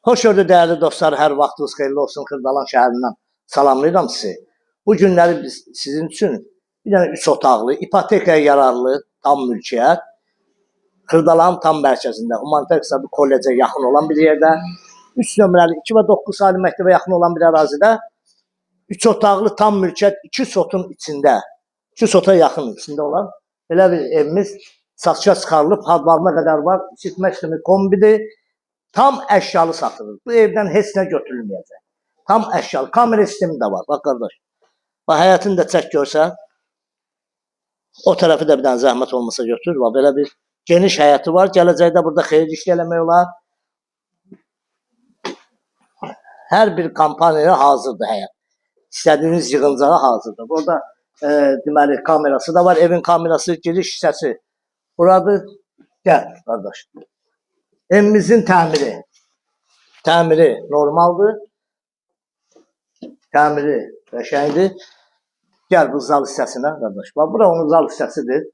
Xoş gördük dəyərli dostlar, hər vaxtınız xeyirli olsun. Xırdalan şəhərindən salamlayıram sizi. Bu günləri biz sizin üçün bir dənə üç otaqlı, ipotekaya yararlı tam mülkiyyət Xırdalanın tam mərkəzində, Humanitar İqtisadi Kollecə yaxın olan bir yerdə, 3 nömrəli 2 və 9 saylı məktəbə yaxın olan bir ərazidə 3 otaqlı tam mülkiyyət 2 sotun içində, 2 sota yaxın içində olan belə bir evimiz satışa çıxarılıb, hadvarına qədər var, isitmə sistemi kombidir. Tam əşyalı satılır. Bu evdən heç nə götürülməyəcək. Tam əşyalı. Kamera sistemi də var. Bax qardaş. Bax həyətini də çək görsən. O tərəfi də bir dənə zəhmət olmasa götür. Bax belə bir geniş həyəti var. Gələcəkdə burada xeyir iş eləmək olar. Hər bir kampaniyaya hazırdır həyət. İstədiyiniz yığıncağa hazırdır. Burada deməli kamerası da var. Evin kamerası, giriş hissəsi buradır. Gəl qardaş. Evimizin təmiri. Təmiri normaldır. Təmiri qəşəngdir. Gəl bu zal hissəsinə qardaş. Bax bura onun zal hissəsidir.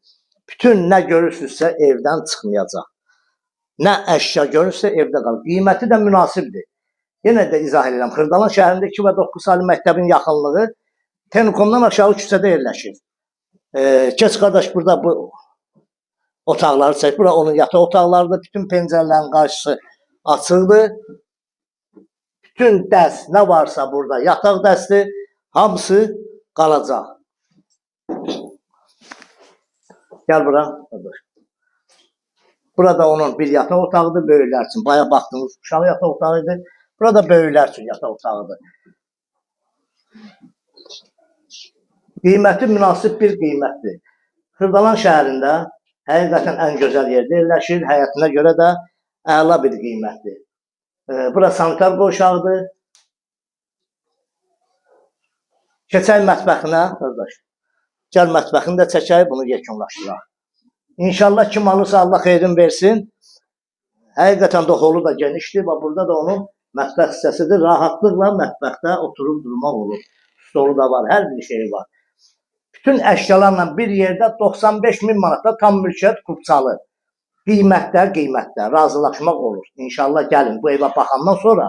Bütün nə görürsünüzsə evdən çıxmayacaq. Nə əşya görürsə evdə qalır. Qiyməti də münasibdir. Yenə də izah edirəm. Xırdalan şəhərində 2 və 9 saylı məktəbin yaxınlığı Telekomdan aşağı küçədə yerləşir. Keç qardaş burada bu otaqları çək. Bura onun yataq otaqlarıdır. Bütün pəncərələrin qarşısı açıqdır. Bütün dəst nə varsa burada yataq dəsti hamısı qalacaq. Gəl bura qardaş. Burada onun bir yataq otağıdır böyüklər üçün. Bayaq baxdığınız uşaq yataq otağı idi. Burada böyüklər üçün yataq otağıdır. Qiyməti münasib bir qiymətdir. Xırdalan şəhərində həqiqətən ən gözəl yerdə yerləşir. Həyətinə görə də əla bir qiymətdir. Bura sanitar qovşağıdır. Keçək mətbəxinə, qardaş. Gəl mətbəxini də çəkək, bunu yekunlaşdıraq. İnşallah kim alırsa Allah xeyrin versin. Həqiqətən də holu da genişdir. Bax burada da onun mətbəx hissəsidir. Rahatlıqla mətbəxdə oturub durmaq olur. Stolu da var, hər bir şeyi var. Bütün əşyalarla bir yerdə 95 min manatda tam mülkiyyət kupçalı. Qiymətdə, qiymətdə razılaşmaq olur. İnşallah gəlin bu evə baxandan sonra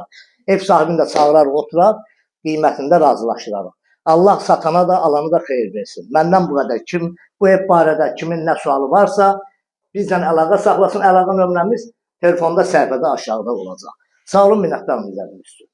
ev sahibini də çağırarıq, oturaq, qiymətində razılaşdırarıq. Allah satana da, alana da xeyir versin. Məndən bu qədər. Kim bu ev barədə kimin nə sualı varsa bizlə əlaqə saxlasın. Əlaqə nömrəmiz telefonda səhifədə aşağıda olacaq. Sağ olun, minnətdarım izlədiyiniz üçün.